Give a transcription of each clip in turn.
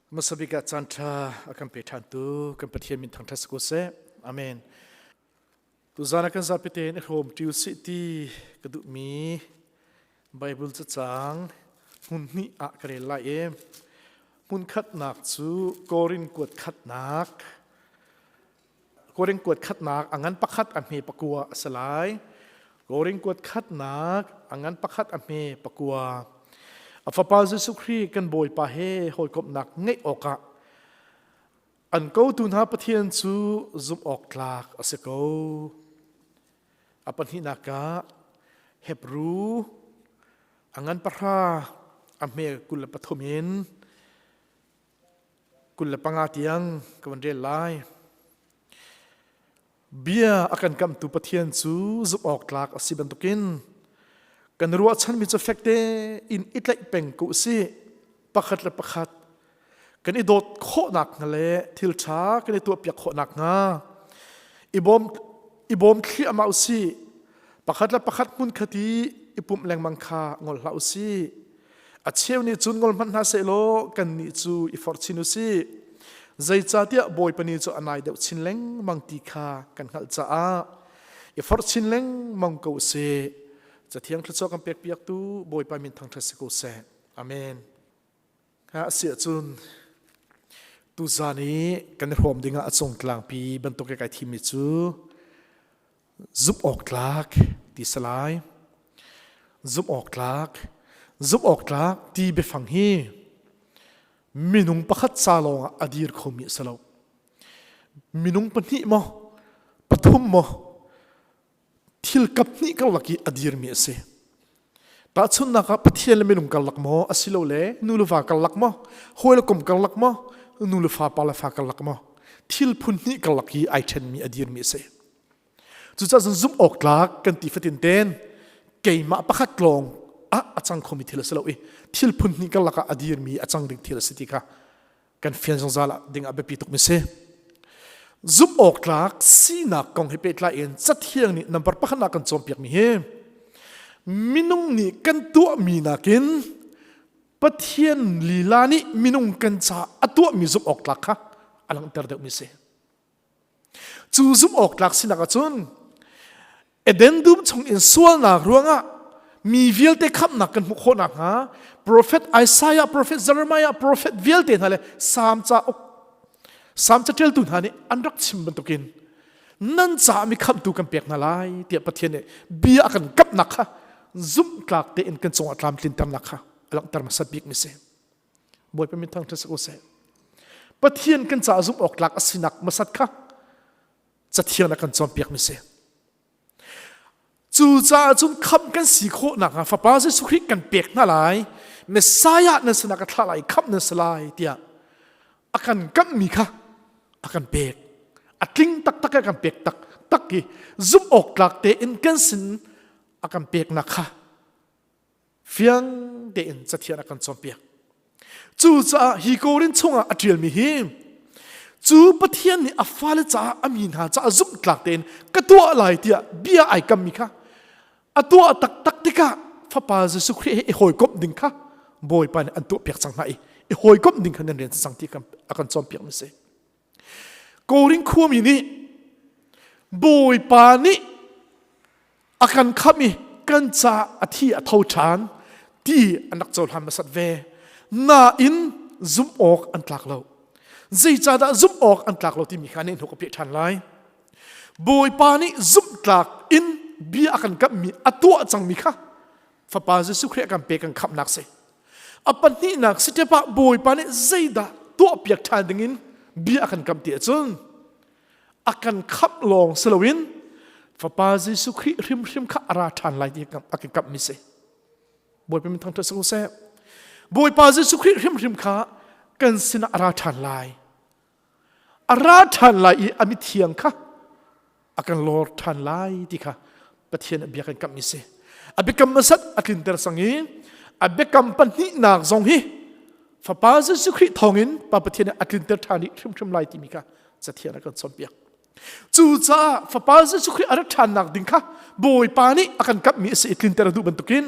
Hmasabik ah caan ṭha a kan pe ṭhantu kan Pathian min thangṭhat si ko seh. Amen. Tuzaan ah kan zapi tein i hrawm ṭi usih ti ka duhmi Bible cacang hmun hnih ah ka rel lai i hmun khatnak cu Korin kuat khatnak Korin kuat khatnak a ngan pakhat a hme pakua a si lai. Korin kuat khatnak a ngan pakhat a hme pakua. A fapa Jesuh Khrih kan Bawipa he hawikomhnak ngeih awkah an kotu hna Pathian cu zumh awk tlak a si ko. A pahnihnak ah Hebru a ngan pahra a hme 23 in 25 tiang ka van rel lai. Bia a kan kamhtu Pathian cu zumh awk tlak a si bantukin kan ruahchanmi cu fek tein i tlaih peng ko usih. Pakhat le pakhat kan i dawt khawhnak hnga le thil ṭha kan i tuahpiak khawhnak hnga i bawm i bawm thliahmah usih. Pakhat le pakhat hmunkhat i i pumh lengmang kha ngol hlah usih. A cheu nih cun ngol hmanh hna sehlaw kannih cu i forh chin u sih. Zeicahtiah Bawipa ni cu a nai deuh chin lengmang ti kha kan hngalh caah i forh chin lengmang ko u sih. Cathiang thluachuah kan pekpiaktu Bawipa min thangṭhat si ko seh. Amen. Ha a si ahcun tuzaan i kan i hrawm dingah a cung tlangpi bantuk i kai thimmi cu Zumh awk tlak ti si lai. Zumh awk tlak, zumh awk tlak ti biafang hi minung pakhat ca lawngah a dir khomi a si lo. Minung pahnih maw, pathum maw, thil kap hnih karlak i a dirmi a si. Tahchunhnak ah Pathian le minung karlak maw asilole nu le va karlak maw, hawi le kom karlak maw, nu le fa pa le fa karlak maw, thil phun hnih karlak hi ai ṭhenmi a dirmi a si. Cucaah cun zumh awk tlak kan ti fatin ten keimah pakhat lawng ah a cang khomi thil a si lo i thil phun hnih karlak ah a dirmi a cang ding thil a si ti kha kan fian zungzal ah ding ah biapi tuk mi si. Zumh awk tlak sinak kong he pehtlai in Cathiang nih number pakhat ah kan cawnpiak mi hi minung nih kan tuahmi nakin Pathian lila nih minung kan ca a tuahmi zumh awk tlak kha a langhter deuhmi si. Cu zumh awk tlak sinak ahcun Eden dum chung in sualnak ruangah mi vialte khamhnak kan hmuh khawh nakhnga Prophet Isaiah, Prophet Jeremiah, Prophet vialte hna le Salm cauk Salm caṭialtu hna nih an rak chim bantukin nan caah mi khamhtu kan pek hna lai tiah Pathian nih bia a kan kamhnak kha zumhtlak tein kan cungah tlamtlinternak kha a langhter hmasat bik mi si. Bawipa min thangṭhat si ko seh. Pathian kan caah zumh awk tlak a sinak hmasat kha cathiang a kan cawnpiak mi si. Cucaah cun khamh kan si khawh nakhnga Fapa Jesuh Khrih kan pek hna lai, Messiah nan sinah ka thlah lai, khamh nan si lai tiah a kan kamhmi kha a kan pek. A tling taktak a kan pek taktak i zumh awk tlak tein kan sin a kan peknak kha fiang tein cathiang a kan cawnpiak. Cucaah hi Korin chungah a ṭialmi hi cu Pathian nih a fale caah a mi hna caah zumhtlak tein ka tuah lai tiah bia ai kammi kha a tuah taktak tikah fapa Jesuh Khrih he i hawikomh ding kha Bawipa nih an tuahpiak cang hna i i hawikomh ding kha nan rian cang ti a kan cawnpiak mi si. Korin khuami nih Bawipa nih a kan khamh i kan ca a thi a tho ṭhan ti an rak cohlan hmasat ve. Nain zumh awk an tlak lo. Zeicahdah zumh awk an tlak lo timi kha nih hnuk a piah ṭhan lai. Bawipa nih zumhtlak in bia a kan kamhmi a tuah cangmi kha Fapa Jesuh Khrih a kan pek kan khamhnak si. A pahnihnak step ah Bawipa nih zeidah tuahpiak ṭhan dingin bia a kan kamh ti ahcun a kan khamh lawng si loin Fapa Jesuh Khrih hrimhrim kha a ra ṭhan lai ti a kan kamhmi si. Bawipa min thangṭhat si ko seh. Bawipa Jesuh Khrih hrimhrim kha kan sinah a ra ṭhan lai. A ra ṭhan lai i a mithiang kha a kan lor ṭhan lai ti kha Pathian a bia kan kamhmi si. A biakam hmasat a tlinter sang i a biakam pahnihnak zong hi Fapa Jesuh Khrih thawngin Pa Pathian nih a tlinter ṭhan rih hrimhrim lai timi kha Cathiang a kan cawnpiak. Cucaah Fapa Jesuh Khrih a rat ṭhannak ding kha Bawipa nih a kan kamhmi a si i tlinter a duh bantukin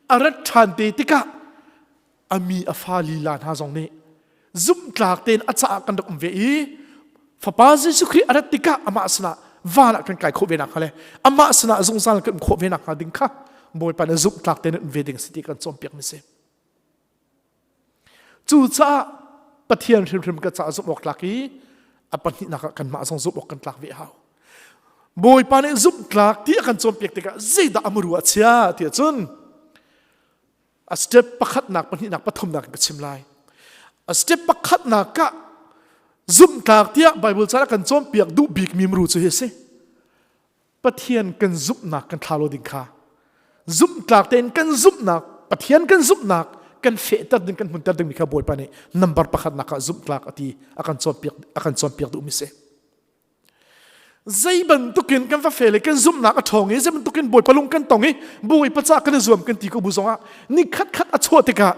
a rat ṭhan te tikah a mi a fa lila hna zong nih. Zumhtlak tein a caah kan rak um ve i Fapa Jesuh Khrih a rat tikah amah sinah van ah kan kai khawh ve nak hnga le amah sinah zungzal kan um khawh ve nak hnga ding kha Bawipa nih zumhtlak tein um ve ding si ti kan cawnpiak mi si. Cucaah Pathian hrimhrim ka caah zumh awk tlak i a pahnihnak ah kanmah zong zumh awk kan tlak ve hau. Bawipa nih zumh tlak ti a kan cawnpiak tikah zeidah a muru a chia ti ahcun a step pakhatnak pahnihnak pathumnak in ka chim lai. A step pakhatnak ah zumh tlak tiah Bible ca a kan cawnpiak duh bikmi muru cu hi a si. Pathian kan zumhnak kan thla lo ding kha zumhtlak tein kan zumhnak Pathian kan zumhnak kan fehter ding kan hmunter dingmi kha Bawipa nih number pakhatnak ah zumhtlak a ti a kan cawnpiak a kan cawnpiak duhmi si. Zei bantukin kan va fel i kan zumhnak a ṭhawng i zei bantukin Bawipa lung kan tong i Bawipa ca kan i zuam kan ti ko bu zongah ni khat khat a chuah tikah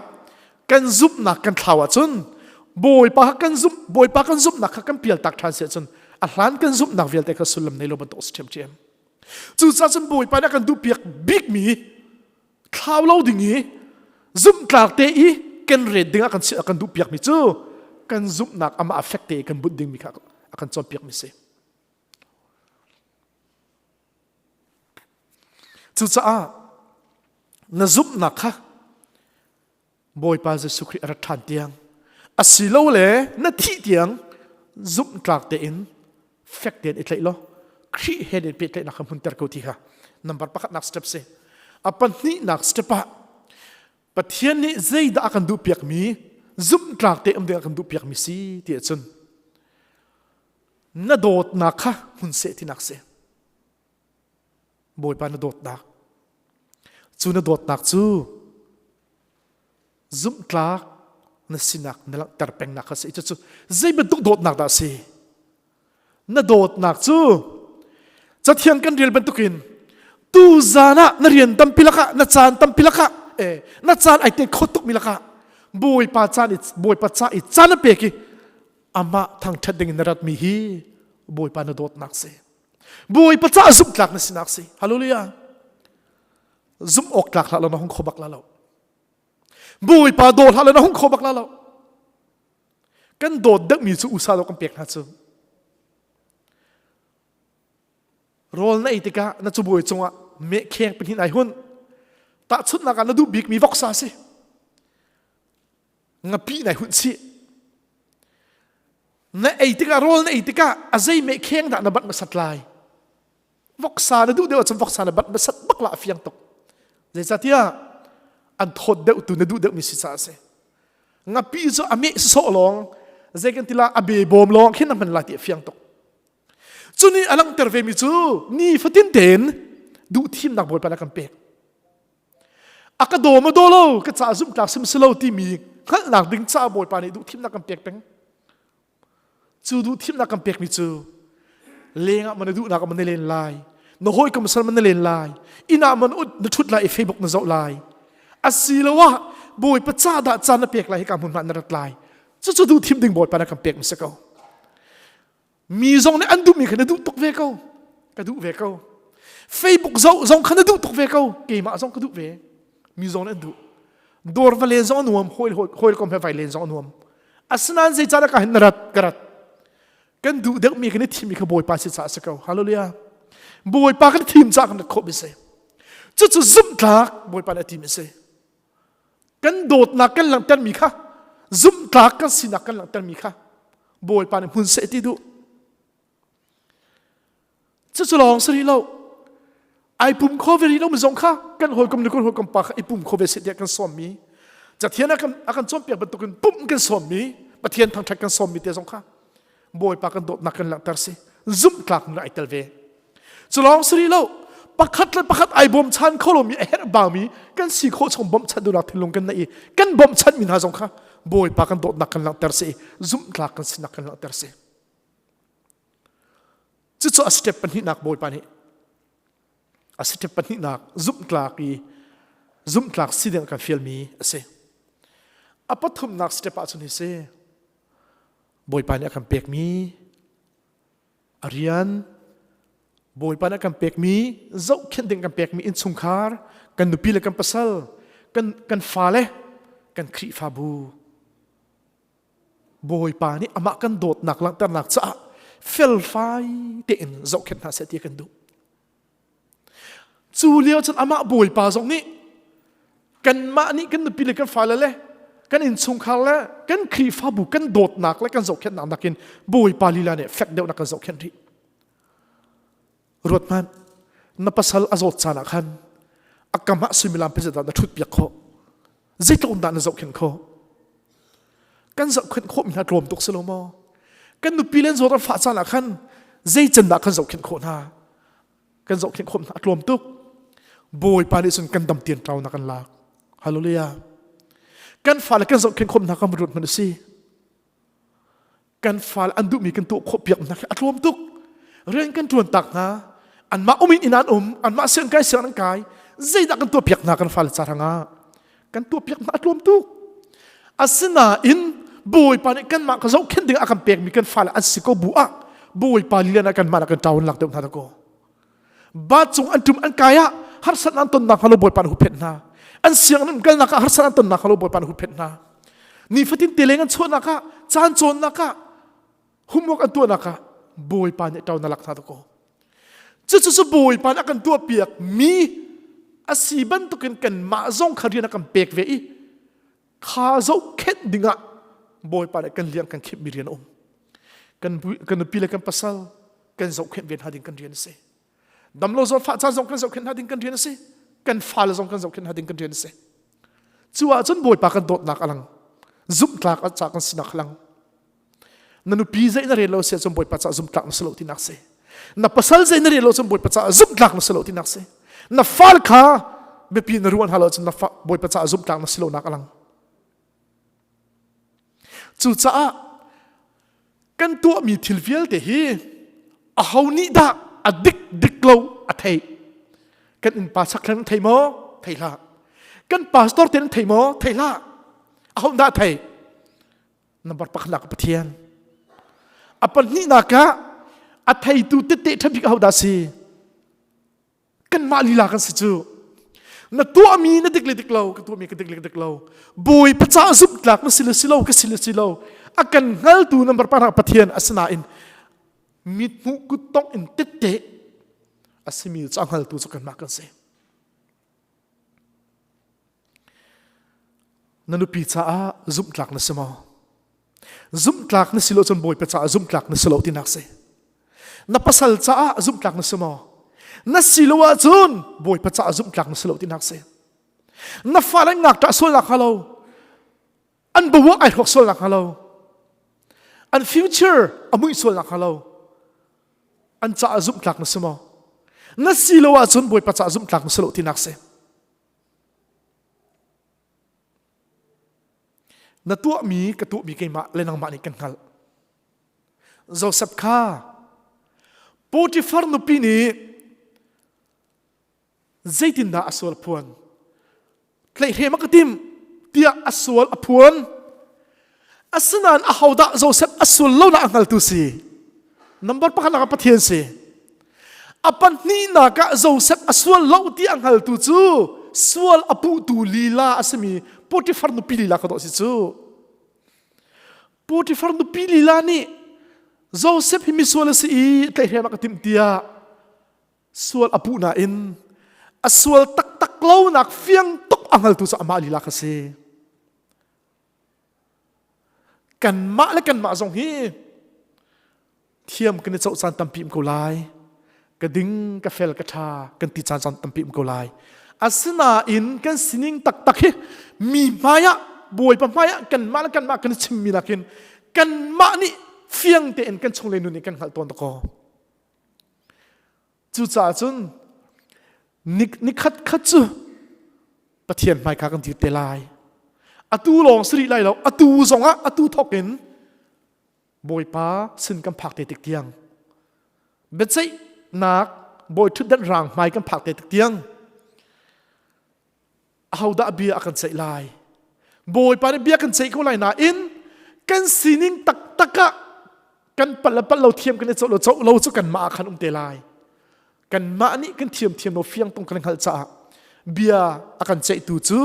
kan zumhnak kan thlau ahcun Bawipa kan zumh Bawipa kan zumhnak kha kan pialtak ṭhan si ahcun a hlan kan zumhnak vialte kha sullam nei lo bantuk a si ṭhiamṭhiam. Cucaah cun Bawipa nih a kan duhpiak bikmi thlau lo ding i zumhtlak te i kan ret ding ah kan a kan duhpiakmi cu kan zumhnak amah a fek te i kan bunh dingmi kha a kan cawnpiakmi si. Cucaah na zumhnak kha Bawipa Jesuh Khrih a rat ṭhan tiang asilole na thih tiang zumhtlak tein fek tein i tlaih law Khrih he in pehtlaihnak kha hmunter ko ti kha number pakhatnak step si. A pahnihnak step ah Pathian nih zeidah a kan duhpiakmi zumhtlak te um ding a kan duhpiakmi si ti ahcun na dawtnak kha hmun seh tinak si. Bawipa na dawtnak cu na dawtnak cu zumhtlak na sinak na langhter pengnak kha si cucu zei bantuk dawtnak dah si na dawtnak cu cathiang kan rel bantukin tu zan ah na rian tampi lakah na caan tampi lakah eh na caan ai te kho tukmi lakah bawipa caan i bawipa ca i caan a pek i amah thangṭhat ding in na ratmi hi bawipa na dawtnak si Bawipa caah zumhtlak na sinak si. Hallelujah. Zumh awk tlak hlah lo na hung kho bak la lo. Bawipa daw hlah lo na hung kho bak la lo. Kan dawt deuhmi cu usa lo kan pek hna cu. Rawl na ei tikah na cubuai cungah meh kheng pahnih ai hun. Tahchunhnak ah na duh bikmi voksa si. Ngapi nai hunh chih. Na ei tikah rawl na ei tikah a zei meh kheng dah na banh hmasat lai? Voksa na duh deuh ahcun voksa na banh hmasat bak la a fiang tuk. Zeicahtiah an thawt deuh tu na duh deuhmi si caah a si. Ngapi cu a meh sawh lawng zei kan ti la a be bawm lawng khin na hman lai ti a fiang tuk. Cu nih a langhter vemi cu ni fatin tein duh thimnak Bawipa na kan pek. A ka daw ma daw lo ka ca zumhtlak sim si lo timi hngalhnak ding caah Bawipa nih duhthimnak kan pek peng. Cu duhthimnak kan pekmi cu leng ah man na duhnak ah man na len lai na hawikom sal man na len lai inn ah man na ṭhut lai i Facebook na zoh lai asiloah Bawipa ca dah caan na pek lai hika hmun hmah na rat lai cucu duhthim ding Bawipa na kan pek mi si ko Mi zong nih an duhmi kha na duh tuk ve ko. Ka duh ve ko. Facebook zoh zong kha na duh tuk ve ko. Keimah zong ka duh ve. Mi zong nih an duh. Dawr va len zong a nuam, hawi hawikom he vai len zong a nuam. Asinain zeicahdah ka hin na rat, ka rat. Kan duh deuhmi kan i thimmi kha Bawipa si caah a si ko. Hallelujah. Bawipa kan thim caah kan rat khawh mi si. Cucu zumhtlak Bawipa nih a timi si. Kan dawtnak kan langhtermi kha zumhtlak kan sinak kan langhtermi kha Bawipa nih hmun seh ti duh. Cucu lawng si rih lo. Ai pum kho ve rih lo mi zong kha kan hawikom le kan hawikom pa kha i pum kho ve seh tiah kan sawmmi Cathian a kan a kan cawnpiak bantukin pumh kan sawmmi Pathian thangṭhat kan sawmmi te zong kha Bawipa kan dawtnak kan langhter si zumhtlak nun ai tel ve. Cu lawng si rih lo pakhat le pakhat ai bawmchan kho lomi a herh baumi kan si khawh chung bawmhchanh duhnak thinlung kan neih i kan bawmhchanmi hna zong kha Bawipa kan dawtnak kan langhter si i zumhtlak kan sinak kan langhter si. Cucu a step pahnihnak Bawipa nih a step pahnihnak zumhtlak i zumhtlak si ding kan fialmi a si. A pathumnak step ah cun hi si Bawipa nih a kan pekmi a rian Bawipa nih a kan pekmi zohkhenh ding kan pekmi innchungkhar kan nupi le kan pasal kan kan fale kan Khrihfabu. Bawipa nih amah kan dawtnak langhternak caah felfai tein zohkhenh hna seh ti a kan duh. Cu lio cun amah Bawipa zong nih kanmah nih kan nupi le kan fale le kan innchungkhar le kan Khrihfabu kan dawtnak le kan zohkhenhnak nakin Bawipa lila nih fek deuh na kan zohkhenh rih. Ruat hmanh, na pasal a zawt caan ah khan a kam ah suimilam pezet dah na ṭhut piak khawh. Zeitluk dah na zohkhenh khawh? Kan zohkhenh khawh mi hna tlawm tuk si lo maw? Kan nupi le an zawt an fah caan ah khan zei can dah kan zohkhenh khawh hna? Kan zohkhenh khawh hna a tlawm tuk. Bawipa nih cun kan dam tian ṭau na kan lak. Hallelujah. Kan fale kan zohkhenh khawh hna kan ruat hmanh a si. Kan fale an duhmi kan tuah khawh piak hna khi a tlawm tuk. Rian kan ṭuan tak hna. Anmah um in inn an um, anmah siang kai siang an kai. Zeidah kan tuah piak hna kan fale ca hrangah? Kan tuah piak hna a tlawm tuk. Asinain Bawipa nih kanmah ka zohkhenh ding a kan pekmi kan fale an si ko bu ah Bawipa lian ah kanmah kan ṭaun lak deuh hna ko. Ba cung an ṭum an kai ah harsat an tonnak hnga lo Bawipa nih hupphenh hna. An sianginn an kalnak ah harsat an tonnak hnga lo Bawipa nih hupphenh hna. Nifatin te leng an chuahnak ah caan cawnnak ah homework an tuahnak ah Bawipa nih ṭaun a lak hna ko. Cucu cu Bawipa nih a kan tuahpiak mi a si bantukin kanmah zong kha rian a kan pek ve i kha zohkhenh dingah Bawipa nih kan liang kan khimhmi rian a um. Kan, kan nupi le kan pasal kan zohkhenh ve hna ding kan rian a si. Damlo zawtfah caan zong kan zohkhenh hna ding kan rian a si. Kan fale zong kan zohkhenh hna ding kan rian a si. Cu ahcun Bawipa kan dawtnak a lang. Zumhtlak a ca kan sinak a lang. Na nupi zei na rel lo si ahcun Bawipa caah zumhtlak na si lo tinak si. Na pasal zei na rel lo cun Bawipa caah zumhtlak na si lo tinak si. Na fal kha biapi na ruan hna lo cun na fa, Bawipa caah zumhtlak na si lonak a lang. Cucaah kan tuahmi thil vialte hi aho nih dah a dik dik lo a theih. Kan innpa chakthlang an thei maw? Thei hlah. Kan pastor te an thei maw? Thei hlah. Aho dah a thei? Number pakhatnak Pathian. A pahnihnak ah a theitu tette ṭha bik ahodah si? Kanmah lila kan si cu. Na tuahmi na dik le dik lo, ka tuahmi ka dik le dik lo. Bawipa caah zumhtlak na si le si lo, ka si le si lo. A kan hngaltu number pakhat Pathian asinain mithmuh kuttongh in tette a simi cu a hngaltu cu kanmah kan si. Na nupi caah zumhtlak na si maw? Zumhtlak na si lo cun Bawipa caah zumhtlak na si lo tinak si. Na pasal caah zumhtlak na si maw? Na si lo ahcun Bawipa caah zumhtlak na si lo tinak si. Na fale ngakṭah sualnak hnga lo, an boruak ai hrawk sualnak hnga lo, an future a muih sualnak hnga lo, an caah zumhtlak na si maw? Na si lo ahcun Bawipa caah zumhtlak na si lo tinak si. Na tuahmi ka tuahmi keimah le nangmah nih kan hngalh. Joseph kha Potifar nupi nih zeitindah a sual phuan? Tlaihhrem a ka timh tiah a sual a phuan. Asinain ahodah Joseph a sual lo nak a hngaltu si? Number pakhat ah Pathian si. A pahnihnak ah Joseph a sual lo ti a hngaltu cu sual a puhtu lila a simi Potifar nupi lila kha dawh si cu. Potifar nupi lila nih Joseph hi misual a si i tlaihhrem a ka timh tiah sual a puh nain a sual taktak lonak fiang tuk a hngaltu cu amah lila kha si. Kanmah le kanmah zong hi thiam kan i coh caan tampi um ko lai. Ka ding, ka fel, ka ṭha kan ti caan caan tampi um ko lai. Asinain kan sining taktak hi mi hmaiah Bawipa hmaiah kanmah le kanmah kan i chimmi nakin kanmah nih fiang tein kan chunglei nun nih kan hngalh tawn dakaw. Cucaah cun nikhat khat cu Pathian hmaika kan dir te lai. Atu lawng si rih lai lo, atu zongah atu thawk in Bawipa sin kan phak te tik tiang biaceihnak bawi ṭhutdan rang hmai kan phak te tik tiang ahodah bia a kan ceih lai Bawipa nih bia kan ceih ko lai nain kan sining taktak ah kan palh le palh lo thiam kan i coh lo coh lo cu kanmah ah khan um te lai kanmah nih kan thiam thiam lo fiang tung kan hngalh caah bia a kan ceihtu cu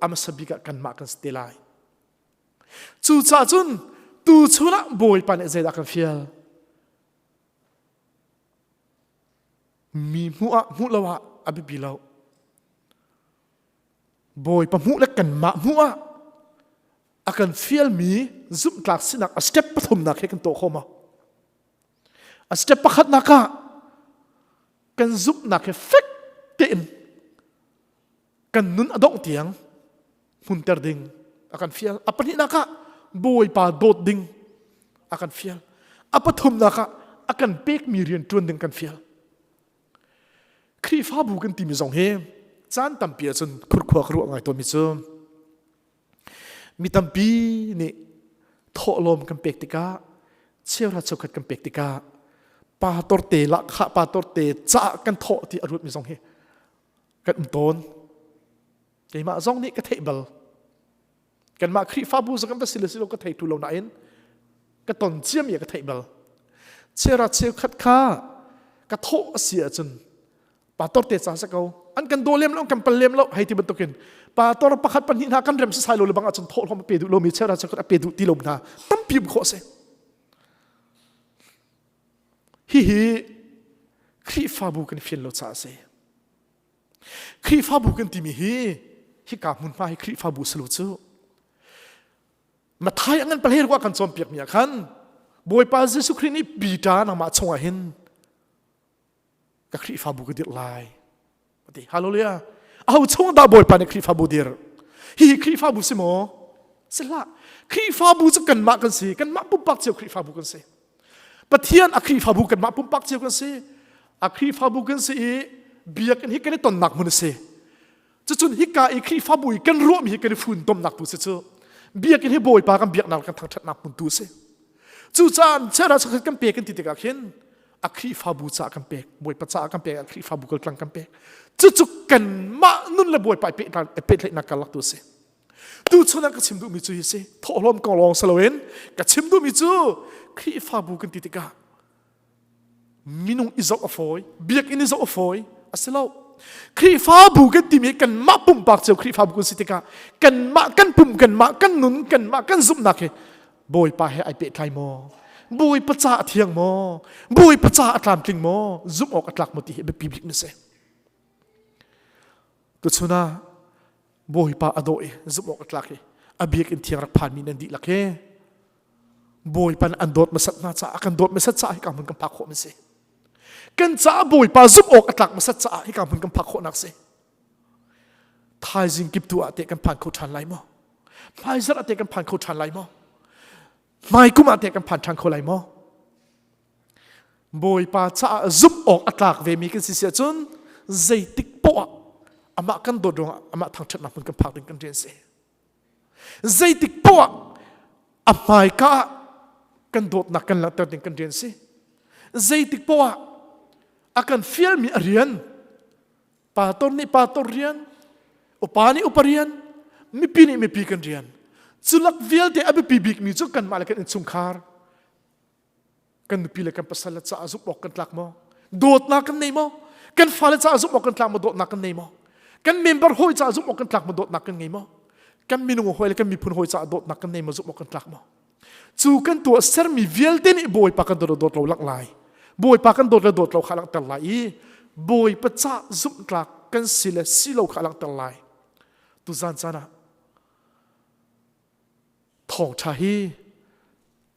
a hmasa bik ah kanmah kan si te lai Cucaah cun Tu chun ah Bawipa nih zeidah kan fial? Mi hmuh ah hmuh lo ah a biapi lo. Bawipa hmuh le kanmah hmuh ah a kan fialmi zumhtlak sinak a step pathumnak he kan tuah kho maw? A step pakhatnak ah kan zumhnak he fek tein kan nun a dongh tiang hmunter ding a kan fial. A pahnihnak ah Bawipa dawt ding a kan fial. A pathumnak ah a kan pekmi rian ṭuan ding kan fial. Khrihfabu kan timi zong hi caan tampi ahcun khurkhua ka ruah ngai tawnmi cu mi tampi nih thawhlawm kan pek tikah cheuhra cheukhat kan pek tikah pastor te lahkhah pastor te caah kan thawh ti a ruatmi zong hi kan um tawn. Keimah zong nih ka theih bal. Kanmah Khrihfabu zong kan va si le si lo ka thei tu lo nain ka ton ciami ka theih bal. Chera cheukhat kha ka thawh a si ahcun pastor te ca sa ko an kan daw lem lo kan pal lem lo hei ti bantukin pastor pakhat pahnih hna kan rem sasai lo le bang ahcun thawh hlawm a pe duh lomi chera cheukhat a pe duh ti lo hna tampi um khawh si. Hihi Khrihfabu kan fian lo caah a si. Khrihfabu kan timi hi hika hmunhma hi Khrihfabu si lo cu. Mathai a ngan palei ruah kan cawnpiakmi ah khan Bawipa Jesuh Khrih nih Peter nangmah chungah hin ka Khrihfabu ka dirh lai. Ati hallelujah. Aho chung dah Bawipa nih Khrihfabu dir? Hihi Khrihfabu si maw? Si hlah. Khrihfabu cu kanmah kan si. Kanmah pumpak cio Khrihfabu kan si. Pathian a Khrihfabu kanmah pumpak cio kan si. A Khrihfabu kan si i biakinn hi kan i tonnak hmun a si. Cucun hika i Khrihfabu i kan ruahmi hi kan i funtomnak tu si cu. Biakinn hi Bawipa kan biaknak kan thangṭhatnak hmun tu a si. Cucaah chiara sakhat kan pe kan ti tikah khin a Khrihfabu caah kan pek, Bawipa caah kan pek, a Khrihfabu kaltlang kan pek. Cucu kanmah nun le Bawipa i pehtlaihnak karlak tu a si. Tuchun ah ka chim duhmi cu hi si. Thawhlawm kong lawng si loin ka chim duhmi cu Khrihfabu kan ti tikah minung i zoh a fawi, biakinn i zoh a fawi a si lo. Khrihfabu kan timi kanmah pumpak cio Khrihfabu kan si tikah kanmah kan pum kanmah kan nun kanmah kan zumhnak hi Bawipa he ai pehtlai maw? Bawipa ca a thiang maw? Bawipa ca a tlamtling maw? Zumh awk a tlak maw ti hi biapi bik na si. Tuchun ah Bawipa a dawh i zumh awk a tlak i a biakinn thiang rak phanmi nan dihlak hi Bawipa an dawt hmasat hna caah kan dawt hmasat caah hika hmun kan phak khawh mi si. Kan caah Bawipa zumh awk a tlak hmasat caah hika hmun kan phak khawhnak si. Thaizing kip tu ah teh kan phan kho ṭhan lai maw? Hmaizarh ah teh kan phan kho ṭhan lai maw? Hmaikum ah teh kan phan ṭhan kho lai maw? Bawipa caah zumh awk a tlak vemi kan si si ahcun zeitik poah amah kan dawt ruangah amah thangṭhatnak hmun kan phak ding kan rian si. Zeitik poah a hmaika ah kan dawtnak kan langhter ding kan rian si. Zeitik poah a kan fialmi a rian pastor nih pastor rian upa nih upa rian mipi nih mipi kan rian culak vialte a biapi bikmi cu kanmah le kan innchungkhar Kan nupi le kan pasal le caah zumh awk kan tlak maw? Dawtnak kan nei maw? Kan fale caah zumh awk kan tlak maw? Dawtnak kan nei maw? Kan member hawi caah zumh awk kan tlak maw? Dawtnak kan ngei maw? Kan minung hawi le kan miphun hawi caah dawtnak kan nei maw? Zumh awk kan tlak maw? Cu kan tuah sermi vialte nih Bawipa kan dawt dawt lo langh lai. Bawipa kan dawt le dawt lo kha langhter lai i Bawipa ca zumh tlak kan si le si lo kha langhter lai. Tuzan caan ah Thawngṭha hi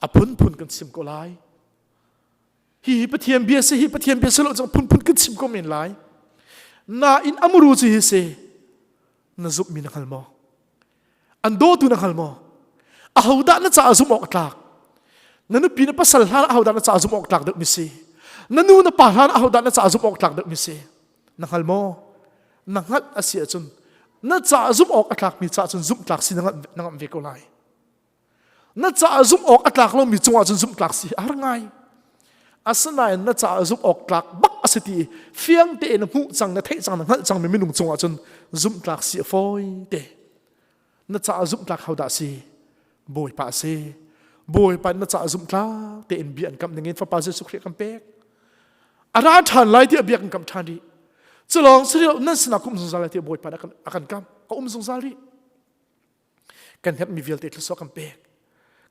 a phunphun kan chim ko lai. Hi hi Pathian bia si, hi Pathian bia si lo cang phunphun kan chim ko men lai. Nain amuru cu hi si, na zumhmi na hngal maw? An dawtu na hngal maw? Ahodah na caah zumh awk a tlak? Na nupi na pasal hlan ahodah na caah zumh awk tlak deuhmi si? Na nu na pa hlan ahodah na caah zumh awk tlak deuhmi si? Na hngal maw? Na hngalh a si ahcun na caah zumh awk a tlakmi caah cun zumh tlak si na ngamh ve ko lai. Na caah zumh awk a tlak lomi cungah cun zumh tlak si a har ngai. Asinain na caah zumh awk tlak bak a si ti fiang tein na hmuh cang, na theih cang, na hngalh cangmi minung cungah cun zumh tlak si a fawi te. Na caah zumh tlak hodah si? Bawipa a si. Bawipa na caah zumh tlak tein bia an kamh ningin Fapa Jesuh Khrih kan pek. A ra ṭhan lai tiah bia kan kamh ṭhan rih. Cu lawng si rih nan sinah ka um zungzal lai tiah Bawipa a kan kamh. Ka um zungzal rih. Kan herhmi vialte thlusuah kan pek.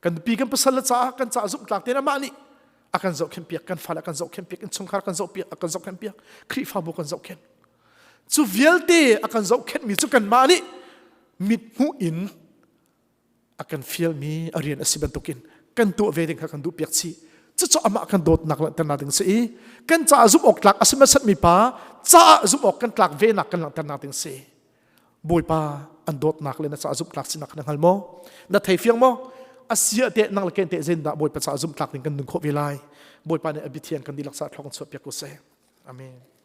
Kan nupi kan pasal le caah kan caah zumhtlak tein amah nih a kan zohkhenh piak, kan fale a kan zohkhenh piak, innchungkhar kan zohpiak, a kan zohkhenh piak, Khrihfabu kan zohkhenh. Cu vialte a kan zohkhenhmi cu kanmah nih mithmuh in a kan fialmi a rian a si bantukin kan tuah ve ding kha kan duh piak chih. Cucu amah kan dawtnak langhternak ding si i kan caah zumh awk tlak a si hmasatmi pa caah zumh awk kan tlak venak kan langhternak ding si. Bawipa an dawtnak le na caah zumhtlak sinak na hngal maw? Na thei fiang maw? Asia te nang le ken te zen dah Bawipa caah zumhtlak ding kan nun khawh ve lai. Bawipa nih a biathiang kan dihlak sa thlong chuah piak ko seh. Amen.